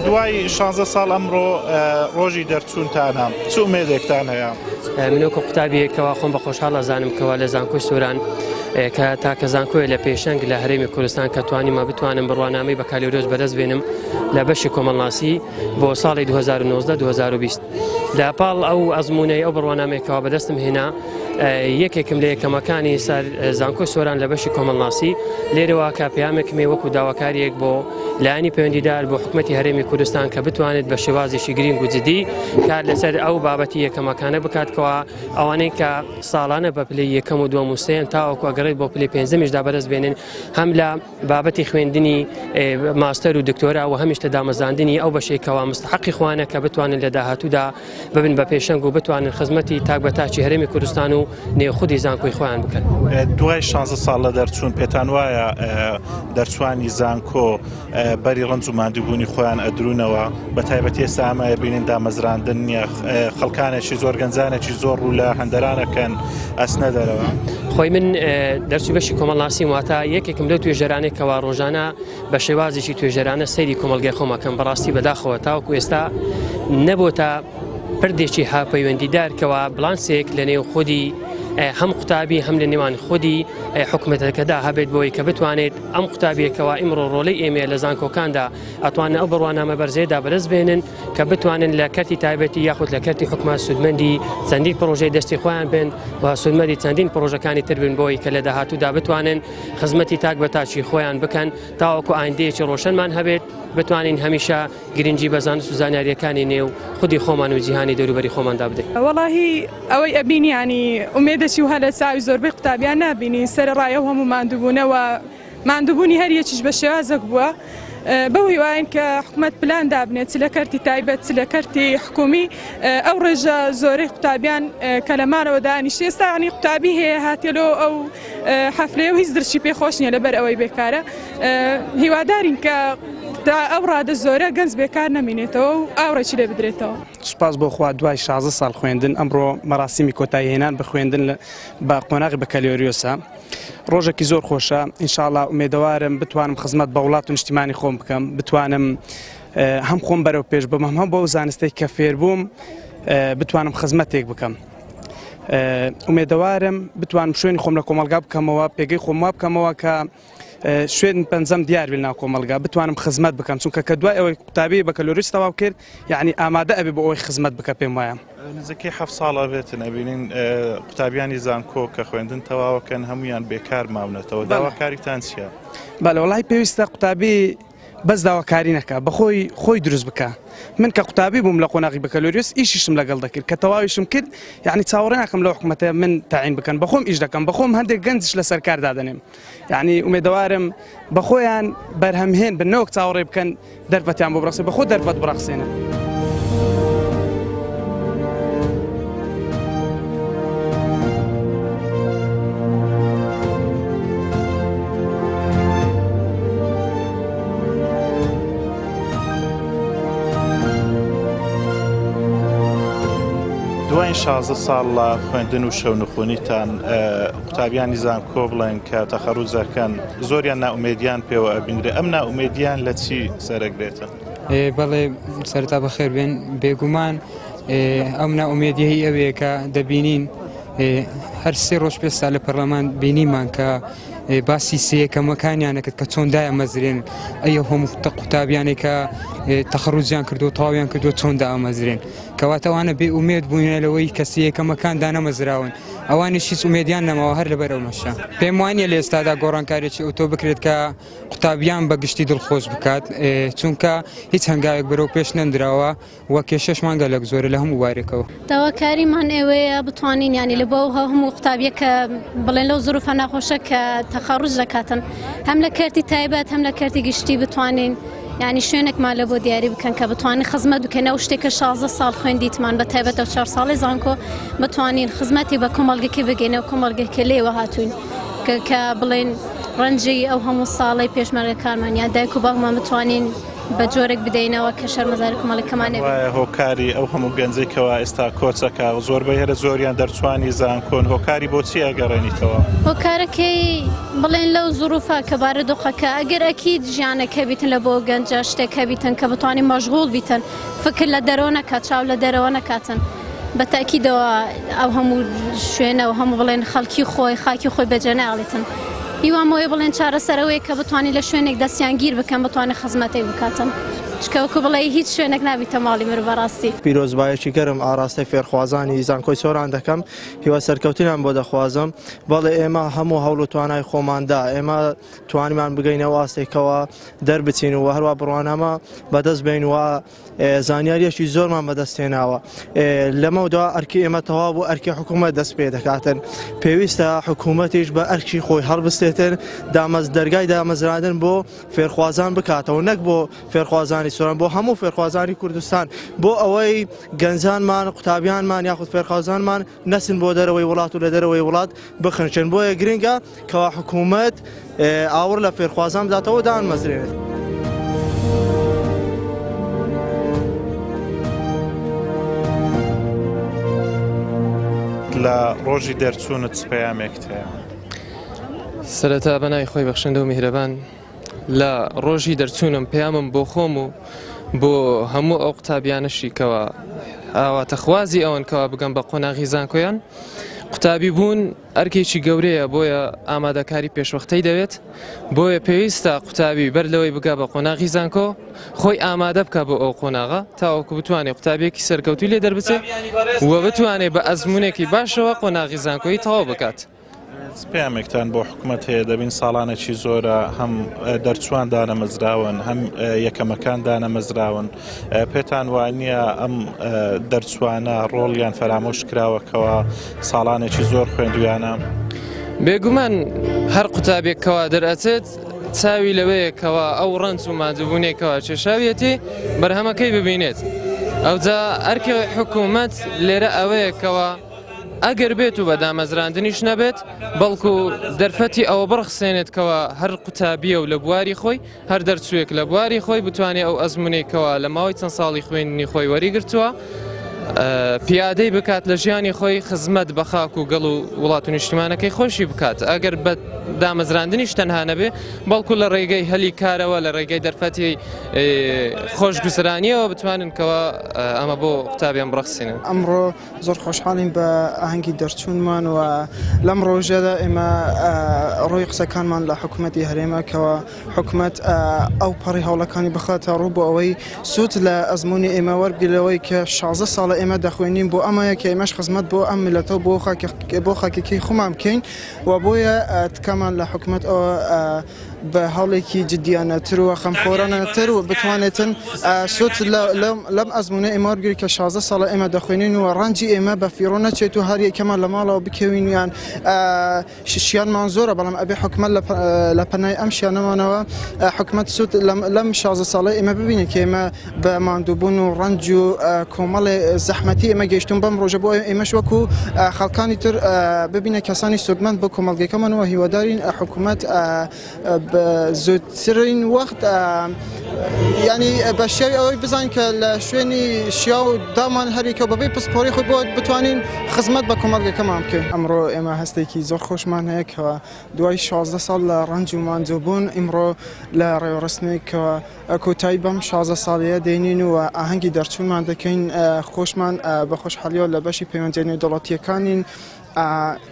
دوای 16 ساڵ ئەمڕۆ ڕۆژی دەرچوونتانە چ ئومێدێکتان هەیە؟ من وەکو قوتابیەکەوە خۆم بە خۆشحاڵ ئەزانم کەوا لە زانکۆی سۆران کە تاکە زانکۆیە لە پێشەنگ لە هەرێمی کوردستان کە توانیمە بتوانم بڕوانامەی بەکالۆریۆس بەدەست بێنم لە بەشی کۆمەڵناسی بۆ ساڵی 2019-2020 لە پاڵ ئەو ئەزمونەی ئەو بڕوانامەیەکەوە بەدەستم هێنا یەکێکم لە یەکەمەکانی سەر زانکۆی سۆران لە بەشی کۆمەڵناسی لێرەوە کە پەیامێکمێ وەکو داواکاریەک بۆ لایەنی پەیوەندیدار بۆ حکومەتی هەرێمی کوردستان کە بتوانێت بە شێوازێکی گرینگ و جدی کار لەسەر ئەو بابەتی یەکەمەکانە بکات کەوا ئەوانەی کە ساڵانە بە پلەی یەکەم و دووەم و سێیەم تاوەکو ئەگەڕێت بۆ پلەی پێنجەمیشدا بەدەست بێنن هەم لە بابەتی خوێندنی ماستەر و دکتۆرا و هەمیش لە دامەزراندنی ئەو بەشەی کەوا مستحقی خوانە کە بتوانن لە داهاتوودا ببن بە پێشەنگ و بتوانن خزمەتی تاک بە تاکی هەرێمی کوردستان و نێو خودی زانکۆی خۆیان بکەن. دوای 16 ساڵ لە دەرچوون پێتان وایە دەرچوانی زانکۆ بەری ڕەنج و ماندووبوونی خۆیان ئەدرونەوە بە تایبەتی ئێستا ئەمە بینین دامەزراندن نییە خەڵکانێکی زۆر گەنجانێکی زۆر ڕوو لە هەندەرانەکەن ئەسنە دەرەوە. خۆی من دەرچووی بەشی کۆمەڵناسیم واتە یەکێکم لەو توێژەرانەی کەوا ڕۆژانە بە شێوازێکی توێژەرانە سەیری کۆمەڵگای خۆم ئەکەم بەڕاستی بەداخەوە تاوەکو ئێستا نەبۆتە پردێکی هاپەیوەندیدار کەوا بلانسێک لە نێو خودی هەم قوتابی هەم لە نێوان خودی حکومەتەکەدا هەبێت بۆی کە بتوانێت ئەم قوتابیەکەوە ئیمڕۆ ڕۆڵەی ئێمەیە لە زانکۆکاندا ئەتوانن ئەو بڕوانامە بەرزەیەدا بەدەست بێنن کە بتوانن لە کەرتی تایبەتی یاخود لە کەرتی حکومەت سوودمەندی چەندین پرۆژەی دەستی خۆیان بن و سوودمەندی چەندین پرۆژەکانی تر بن بۆی کە لە داهاتوودا بتوانن خزمەتی تاک بە تاکی خۆیان بکەن تاوەکو ئایندەیەکی ڕۆشنمان هەبێت بتوانین هەمیشە گرنگی بە زانست و زانیاریەکانی نێو خودی خۆمان و جیهانی دەوروبەری خۆماندا بدەین. وەڵاهی ئەوەی ئەبینی یانی ئومێدەچی وها لە چاوی زۆربەی قوتابیان نابینی سەرەڕای ئەو هەموو ماندووبوونە و ماندووبوونی هەر یەکیش بە شێوازێک بووە بەو هیواین کە حکومەت پلان دابنێت چ لە کەرتی تایبەت چ لە کەرتی حکومی ئەو ڕێژە زۆرەی قوتابیان کە لە ماڵەوە دانیشت ئێستا یانی قوتابی هەیە هاتیە لۆ ئەو حەفلەیە و هیچ درشی پێ خۆش نییە لەبەر ئەوەی بێکارە هیوادارین کە تا ئەو ڕادە زۆرە گەنج بێکار نەمینێتەوە و ئاوڕێکی لێ بدرێتەوە. سوپاس بۆ خوا دوای 16 ساڵ خوێندن ئەمڕۆ مەراسیمی کۆتایی هێنان بە خوێندن بە قۆناغی بەکالۆریۆسە ڕۆژێکی زۆر خۆشە ئینشاڵا ئومێدەوارم بتوانم خزمەت بە وڵات و نیشتیمانی خۆم بکەم بتوانم هەم خۆم بەرەو پێش بم هەم بەو زانستێک کە فێربووم بتوانم خزمەتێک بکەم. ئومێدەوارم بتوانم شوێنی خۆم لە کۆمەلگا بکەمەوە پێگەی خۆم وا بکەمەوە کە شوێن پەنجەم دیار بێت ناو کۆمەلگا بتوانم خزمەت بکەم چونکە کە دوای ئەوەی قوتابی بەکەلۆریس تەواو کرد یعنی ئامادە ئەبێ بۆ ئەوەی خزمەت بکە پێم وایە. نزیکەی حەفت ساڵ ئەبێتن ئەبینین قوتابیانی زانکۆ کە خوێندن تەواوەکەن هەمویان بێکار ماونەتەوە داواکاریتان چییە؟ بەڵێ وەڵی پێویستە قوتابی بەس داواکاری نەکا بەخۆی خۆی دروست بکا من کە قوتابی بووم لە قۆناغی بەکەلۆریۆس ئیشیشم لەگەڵ دەکرد کە تەواویشم کرد یعنی چاوەڕێ ناکەم لەو حکومەتە من تاعین بکەن بەخۆم ئیش دەکەم بەخۆم هەندێک گەنجش لەسەر کار دادەنێم یعنی ئومێدەوارم بەخۆیان بەرهەمهێن بن نەوەک چاوەڕێ بکەن دەرفەتیان بۆ بڕەخسێ بەخۆ دەرفەت بڕەخسێنن. دوای 16 ساڵ لە خوێندن و شەونخونیتان قوتابیانی زانکۆ بڵێن کە تەخەروج دەکەن زۆریان نائومێدیان پێوە ئەبینرێ ئەم نائومێدیان لە چی سەرەگرێتن؟ بەڵێ سەرتا بەخێر بێن بێگومان ئەم نائومێدیەی ئەوەیە کە دەبینین هەر سێ ڕۆژ پێستا لە پەرلەمان بینیمان کە باسی سێیەکەمەکانیان کرد کە چۆن دایەمەزرێن ئەی هەموو قوتابیانێک کە تەخەڕوجیان کردو تەواویان کردو چۆن دامەزرێن کەواتە ئەوانە بێ ئومێد بووینە لەوەی کە سێیەکەمەکان دانەمەزراون ئەوانیش هیچ ئومێدیان نەماوە هەر لەبەر ئەو مەشە پێم وانیە لە ئێستادا گۆڕانکاریی ئەوتۆ بکرێت کە قوتابیان بە گشتی دڵخۆش بکات چونکە هیچ هەنگاوێک بەرەو پێش نەندراوە و کێشەشمان گەلەک زۆرە لە هەموو بارێکەوە. داواکاریمان ئێوەیە بتوانین یانی لە بۆ هەموو قوتابیە کە بڵێن لەو زروفە ناخۆشە کە تەخەڕوج دەکاتن هەم لە کەرتی تایبەت هەم لە کەرتی گشتی بتوانین یانی شوێنێکمان لە بۆ دیاری بکەن کە بتوانین خزمەت بکەین ئەو شتێک کە 16 ساڵ خوێندیتمان بە تایبەت ئەو چوار ساڵی زانکۆ بتوانین خزمەتی بە کۆمەڵگەکە بگەینەوە کۆمەڵگەکە لێوە هاتوین کە بڵێن ڕەنجی ئەو هەموو ساڵەی پێشمەرگەکانمان یان دایک و باوکمان بتوانین بە جۆرێک بدەینەوە کە شەرمەزاری کۆمەڵەکەمان نەبێت. وایە هۆکاری ئەو هەموو گەنجەی کەوا ئێستا کۆچەکا و زۆربەی هەرە زۆریان دەرچوانی زانکۆن هۆکاری بۆ چی ئەگەڕێنیتەوە؟ هۆکارەکەی بڵێن لەو زروفە کە بارودۆخەکە ئەگەر ئەکید ژیانێک هەبیتن لە بۆ گەنجە شتێک هەبیتن کە بتوانین مەشغوڵ بیتن فکر لە دەرەوە نەکات چاو لە دەرەوە نەکاتن بە تەئکیدەوە ئەو هەموو شوێنە و هەموو بڵێن خەڵکی خۆی خاکی خۆی بەجێ ناڵێتن هیوام ئەوەیە بڵێن چارەسەر ئەوەیە کە بتوانین لە شوێنێک دەستیان گیر بکەن بتوانین خزمەتێک بکاتن چکە وەکو بڵێ هیچ شوێنێک نابیتە ماڵی مرۆ بەڕاستی. پیرۆزبایەکی گەرم ئاراستەی فێرخوازانی زانکۆی سۆران دەکەم، هیوای سەرکەوتنیان بۆ دەخوازم. بەڵێ ئێمە هەموو هەوڵ و توانای خۆمان دا، ئێمە توانیمان بگەینە ئەو ئاستێکەوە دەربچین و هەروا بڕوانامە بەدەست بێین و زانیاریەکی زۆرمان بەدەست هێناوە. لەمەودا ئەرکی ئێمە تەواو بوو، ئەرکی حکوومەت دەست پێ دەکاتن. پێویستە حکوومەتیش بە ئەرکی خۆی هەڵبستێتن، دەرگای دامەزراندن بۆ فێرخوازان بکاتەوە، نەک بۆ فێرخوازانی سۆران، بۆ هەموو فێرخوازانی کوردستان، بۆ ئەوەی گەنجانمان، قوتابیانمان یاخود فێرخوازانمان نەچن بۆ دەرەوەی وڵات و لە دەرەوەی وڵات بخنکێن. بۆیە گرنگە کەوا حکوومەت ئاوڕ لە فێرخوازان بداتەوە دانمەزرێنێت. لە ڕۆژی دەرچوونت چ پەیامێکت هەیە؟ سەرەتا بە ناوی خۆی بەخشندە و میهرەبان لە ڕۆژی دەرچوونم پەیامم بۆ خۆم و بۆ هەموو ئەو قوتابیانەشی کەوا ئاواتەخوازی ئەوەن کەوا بگەن بە قۆناغی زانکۆیان قوتابی بوون ئەرکێکی گەورەیە بۆیە ئامادەکاری پێشوەختەی دەوێت بۆیە پێویستە قوتابی بەر لەوەی بگا بە قۆناغی زانکۆ خۆی ئامادە بکە بۆ ئەو قۆناغە تاوەکو بتوانێت قوتابیەکی سەرکەوتوی لێ دەربچێت و بتوانێت بە ئەزمونێکی باشەوە قۆناغی زانکۆیی تەواو بکات. چ پەیامێکتان بۆ حکومەت هەیە؟ دەبین ساڵانێکی زۆرە هەم دەرچوان دانەمەزراون هەم یەکەمەکان دانەمەزراون پێتان وانە ئەم دەرچوانە ڕۆڵیان فەرامۆش کراوەکەوە ساڵانێکی زۆر خوێندویانە؟ بێگومان هەر قوتابێک کەوا دەرئەچێت چاوی لەوەیە کەوا ئەو ڕەنج و مادووبوونێکەوە کێشاویەتی بەرهەمەکەی ببینێت ئەوجا ئەرکە حکوومەت لێرە ئەوەیە کەوا ئەگەر بێت و بە دامەزراندنیش نەبێت بەڵکو دەرفەتی ئەوە بڕخسێنێت کەوا هەر قوتابیە و لە بواری خۆی هەر دەرچوویەک لە بواری خۆی بتوانێت ئەو ئەزمونەی کەوا لە ماوەی چەند ساڵی خوێندنی خۆی وەریگرتووە پیادەی بکات لە ژیانی خۆی خزمەت بە خاک و گەڵ و وڵات و نیشتیمانەکەی خۆشی بکات ئەگەر بە دامەزراندنیش تەنها نەبێ بەڵکو لە ڕێگەی هەلی کارەوە لە ڕێگەی دەرفەتی خۆشگوزرانیەوە بتوانن کەوا ئەمە بۆ قوتابیان بڕەخسێنن. ئەمڕۆ زۆر خۆشحاڵین بە ئاهەنگی دەرچوونمان و لەم ڕۆژەدا ئێمە ڕووی قسەکانمان لە حکوومەتی هەرێمە کەەوە حکوومەت ئەو پەڕی هەوڵەکانی بخاتە ڕوو بۆ ئەوەی سوود لە ئەزمموی ئێمە وەرگلەوەی کە 16 ساڵە ئێمە دەخوێنین بۆ ئەمەیە کە ئێمەش خزمەت بۆ ئەم میلەتە بۆ بۆ خاکەکەی خۆمان بکەین و بۆیە تکامان لە حکوومەت ئەوە بە هەوڵێکی جدیانەتر و خەمخۆرانەتر و بتوانێتن سوود لەم ئەزمونە ئێمە وەرگری کە 16 ساڵە ئێمە دەخوێنین و ڕەنجی ئێمە بە فیڕۆ نەچێت و هەر یەکەمان لە ماڵەوە بکەوین یان شیانمان زۆرە بەڵام ئەبێ حکومەت لە پەنای ئەم شیانەمانەوە حکومەت سوود لەم 16 ساڵە ئێمە ببینێت کە ئێمە بە ماندووبوون و ڕەنج و کۆمەڵێ زەحمەتی ئێمە گەیشتون بەم ڕۆژە بۆ ئێمەش وەکو خەڵکانی تر ببینە کەسانی سوودمەند بۆ کۆمەڵگەکەمان و هیوادارین حکوومەت بە زووترین وەخت ینی بە شێوی ئەوەی بزانین کە لە شوێنی شیاو دامان هەریکە بەبێ پسپۆری خۆی بۆ بتوانین خزمەت بە کۆمەڵگەکەمان بکەین. ئەمڕۆ ئێمە هەستێکی زۆر خۆشمان هەیە کە دوای 16 ساڵ لە ڕەنج و ماندووبوون ئیمڕۆ لە ڕێوڕسمێکەوە کۆتایی بەم 16 ساڵەیە دێنین و ئاهەنگی دەرچوونمان دەکەین، خۆشمان بە خۆشحاڵیەوە لە بەشی پەیوەندیە نێودەوڵەتییەکانین.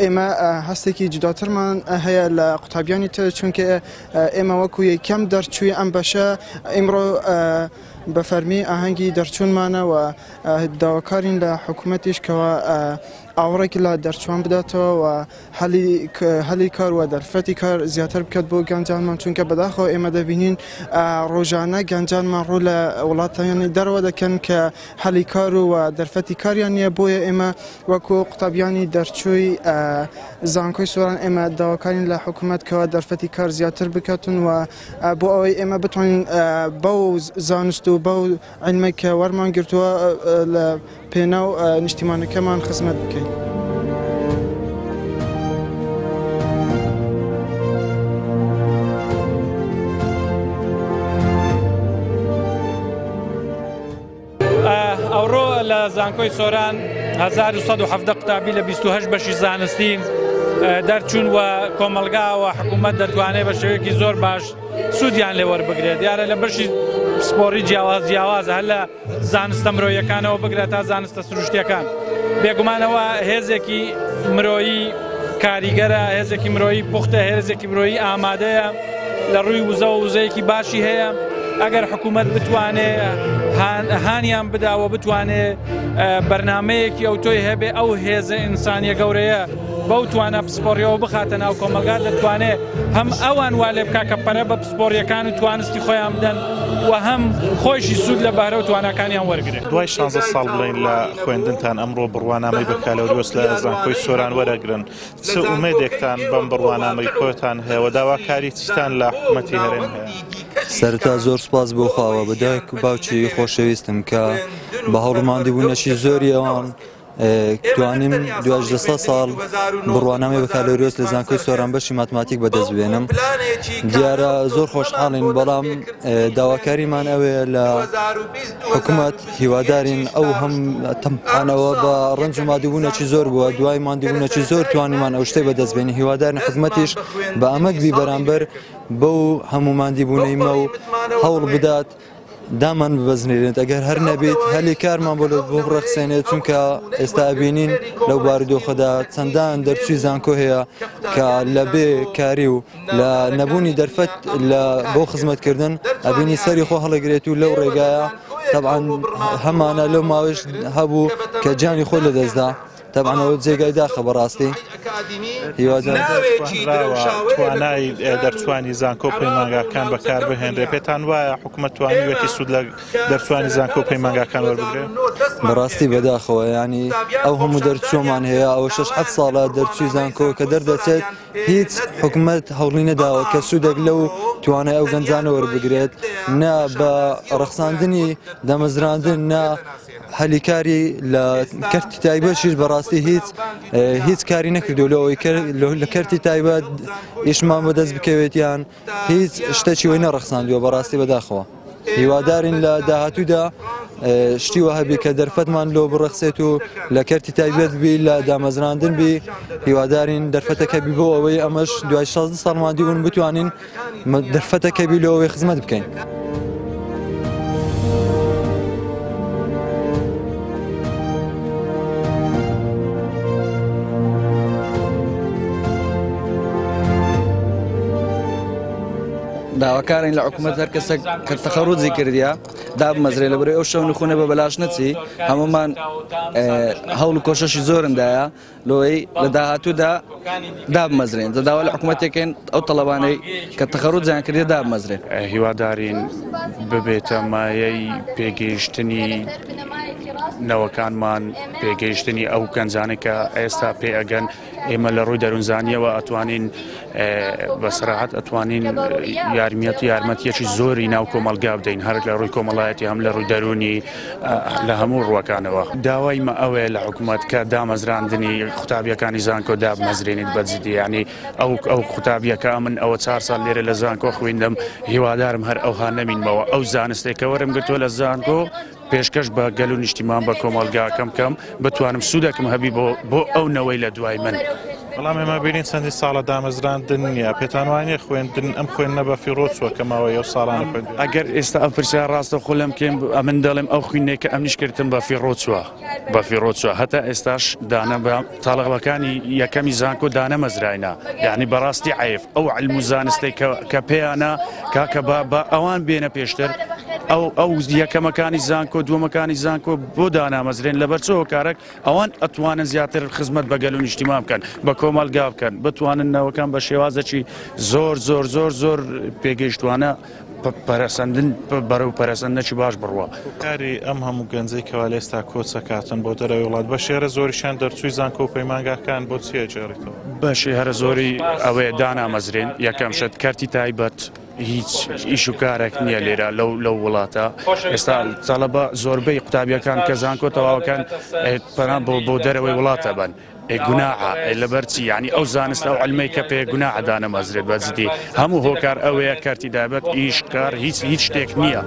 ئێمە هەستێکی جوداترمان هەیە لە قوتابیانی تر، چونکە ئێمە وەکو یەکەم دەرچووی ئەم بەشە ئیمڕۆ بە فەرمی ئاهەنگی دەرچوونمانە و داواکارین لە حکوومەتیش کەوا ئاوڕێک لە دەرچووان بداتەوە و هەلی کار و دەرفەتی کار زیاتر بکات بۆ گەنجانمان، چونکە بەداخەوە ئێمە دەبینین ڕۆژانە گەنجانمان ڕوو لە وڵاتانی دەرەوە دەکەن کە هەلی کار و دەرفەتی کاریان نییە. بۆیە ئێمە وەکو قوتابیانی دەرچووی زانکۆی سۆران ئێمە داواکارین لە حکوومەت کەوا دەرفەتی کار زیاتر بکاتن و بۆ ئەوەی ئێمە بتوانین بەو زانست و بەو عیلمێک کە وەرمان گرتووە لە پێناو نیشتیمانەکەمان خزمەت بکەین. زانکۆی سۆران 1117 قوتابی لە 28 بەشی زانستی دەرچوون و کۆمەڵگا و حکوومەت دەتوانێت بە شێوەیەکی زۆر باش سوودیان لێ وەربگرێت. دیارە لە بەشی پسپۆڕی جیاواز جیاوازە، هەر لە زانستە مرۆیەکانەوە بگرە تا زانستە سروشتیەکان. بێگومانەوە هێزێکی مرۆیی کاریگەرە، هێزێکی مرۆیی پوختە، هێزێکی مرۆیی ئامادەیە، لە ڕووی وزەوە وزەیەکی باشی هەیە. ئەگەر حکوومەت بتوانێ هانیان بداوە، بتوانێ بەرنمەیەکی ئەوتۆی هەبێ، ئەو هێزە ئینسانیە گەورەیە بەو توانە پسپۆڕیەوە بخاتە ناو کۆمەلگا، دەتوانێت هەم ئەوان وا لێ بکا کە پەرە بە پسپۆڕیەکان و توانستی خۆیان بدەن و هەم خۆیشی سوود لە بەهرە و تواناکانیان وەرگرێت. دوای 16 ساڵ بڵێن لە خوێندنتان ئەمڕۆ بڕوانامەی بەکالۆریۆس لە زانکۆی سۆران وەرەگرن، چ ئومێدێکتان بەم بڕوانامەی خۆتان هەیە و داواکاری چیتان لە حکوومەتی هەرێم هەیە؟ سەرەتا زۆر سوپاس بۆ خواوە بە دایک و باوکی خۆشەویستم کە بە هەوڵ و ماندووبوونێکی زۆری ئەوان توانیم دوای 18 ساڵ بڕوانامەی بەکالۆریۆس لە زانکۆی سۆران بەشی ماتماتیک بەدەست بێنم. دیارە زۆر خۆشحاڵین، بەڵام داواکاریمان ئەوەیە لە حکوومەت، هیوادارین ئەو هەم تەمانەوە بە ڕەنج و مادووبوونێکی زۆر بووە، دوای ماندووبوونێکی زۆر توانیمان ئەو شتەی بەدەست بێنین. هیوادارین حکوومەتیش بە ئەمەک بی بەرامبەر بەو هەموو ماندیبوونەیمە و هەوڵ بدات دامان ببەزنێنێت، ئەگەر هەر نەبێت هەلی کارمان بۆ بۆ بڕەخسێنێت، چونکە ئێستا ئەبینین لەو بارودۆخەدا چەندان دەرچووی زانکۆ هەیە کە لە بێ کاری و لە نەبوونی دەرفەت لە بۆ خزمەتکردن ئەبینی سەری خۆ هەڵەگرێت و لەو ڕێگایە تەبعەن هەمانە لەو ماوەش هەبوو کە گیانی خۆی لەدەستدا. تەبعەن ئەوە جێگای داخە بەڕاستی. توانای دەرچوانی زانکۆ پەیمانگاکان بەکار بهێنرێ، پێتان وایە حکوومەت توانیوێتی سوود لە دەرچوانی زانکۆ پەیمانگاکان وەربگرێ؟ بەڕاستی بەداخەوە، ینی ئەو هەموو دەرچوومان هەیە، ئەوە 6-7 ساڵە دەرچووی زانکۆ کە دەردەچێت، هیچ حکوومەت هەوڵی نەداوە کە سوودێک لەو توانای ئەو گەنجانە وەربگرێت، نە بە ڕەخساندنی دامەزراندن، نە هەلیکاری لە کەرتی تایبەتیش. بەڕاستی هیچ کاری نەکردو لەوەی لە کەرتی تایبەت ئیشمان بەدەست بکەوێتیان هیچ شتێکی وی نەڕەخساندووە. بەڕاستی بەداخەوە هیوادارین لە داهاتوودا شتی وە هەبی کە دەرفەتمان لۆ بڕەخسێت و لە کەرتی تایبەت بی، لە دامەزراندن بی. هیوادارین دەرفەتەکە بی بۆ ئەوەی ئەمەش دوای 16 ساڵ مادیبوون بتوانین دەرفەتەکە بی لۆ ئەوەی خزمەت بکەین. داواکارین لە حکوومەت هەر کەسێک کە تەخەڕوجی کردیە دابمەزرێ، لە بەرەی ئەو شەو نخونە بە بەلاش نەچی. هەمومان هەوڵ و کۆشەشی زۆرندایە لۆی لە داهاتوودا دابمەزرێن. داوا لە حکوومەتێکن ئەو تەڵەبانەی کە تەخەڕوجیان کردیە دابمەزرێن. هیوادارین ببێتە مایەی پێگەیشتنی نەوەکانمان، پێگەیشتنی ئەو گەنجانەی کە ئێستا پێ ئەگەن. ئێمە لە ڕووی دەروونزانیەوە ئەتوانین بە سەراحەت ئەتوانین یارمیەت یارمەتیەکی زۆری ناو کۆمەلگا بدەین، هەر لە ڕووی کۆمەڵایەتی هەم لە ڕووی دەروونی لە هەموو ڕووەکانەوە. داوای مە ئەوەیە لە حکوومەت کە دامەزراندنی قوتابیەکانی زانکۆ دابمەزرێنیت بە جدی، ینی ئەو قوتابیەکە من ئەوە 4 ساڵ لێرە لە زانکۆ خوێندم، هیوادارم هەر ئەوها نەمینمەوە. ئەو زانستێکە وەرم گرتووە لە زانکۆ پێشکەش بە گەل و نیشتیمان بە کۆمەلگاکەم کەم، بتوانم سوودێکم هەبی بۆ ئەو نەوەی لە دوای من. بەڵام ئێمە بینین چەندی ساڵە دامەزراندن نییە، پێتان وانییە خوێندن ئەم خوێندنە بە فیڕۆ چووە کە ماوەی ئەو ساڵانە خوێندن؟ ئەگەر ئێستا ئەو پرسیار ڕاستە خۆ لەم کێم، ئەمن دەڵێم ئەو خوێندنەی کە ئەمنیش کردم بە فیڕۆ چووە، بە فیڕۆ چووە. هەتا ئێستاش دانە بە تاڵەبەکانی یەکەمی زانکۆ دانەمەزراینە، یعنی بەڕاستی عەیف ئەو علم و زانستەی کە پێیانە کاکە بە ئەوان بێنە پێشتر، ئەو یەکەمەکانی زانکۆ دووەمەکانی زانکۆ بۆ دانامەزرێن؟ لەبەر چ هۆکارێک؟ ئەوان ئەتوانن زیاتر خزمەت بە گەل و نیشتیمان بکەن، بە کۆمەلگا بکەن، بتوانن نەوەکان بە شێوازێکی زۆر زۆر زۆر زۆر پێگەیشتوانە پەرەسەندن بەرەو پەرەسەندنێکی باش بڕوە. هۆکاری ئەم هەموو گەنجەی کەوا لە ئێستا کۆچەکاتن بۆ دەرەوەی وڵات، بەشی هەرە زۆریشیان دەرچووی زانکۆ و پەیمانگاکان، بۆ چی ئەگێڕیتەوە؟ بەشی هەرە زۆری ئەوەیە دانامەزرێن. یەکەم شت کەرتی تایبەت هیچ ئیش و کارێک نییە لێرە لەو وڵاتە. ئێستا تەڵەبە زۆربەی قوتابیەکان کە زانکۆ تەواوەکان پەنا بۆ دەرەوەی وڵاتە بن. گوناحە لەبەر چی؟ یعنی ئەو زانست ئەو علمەی کە پێ گوناحە دانەمەزرێت بە جدی. هەموو هۆکار ئەوەیە کەرتی دابەت ئیش کار هیچ شتێک نییە.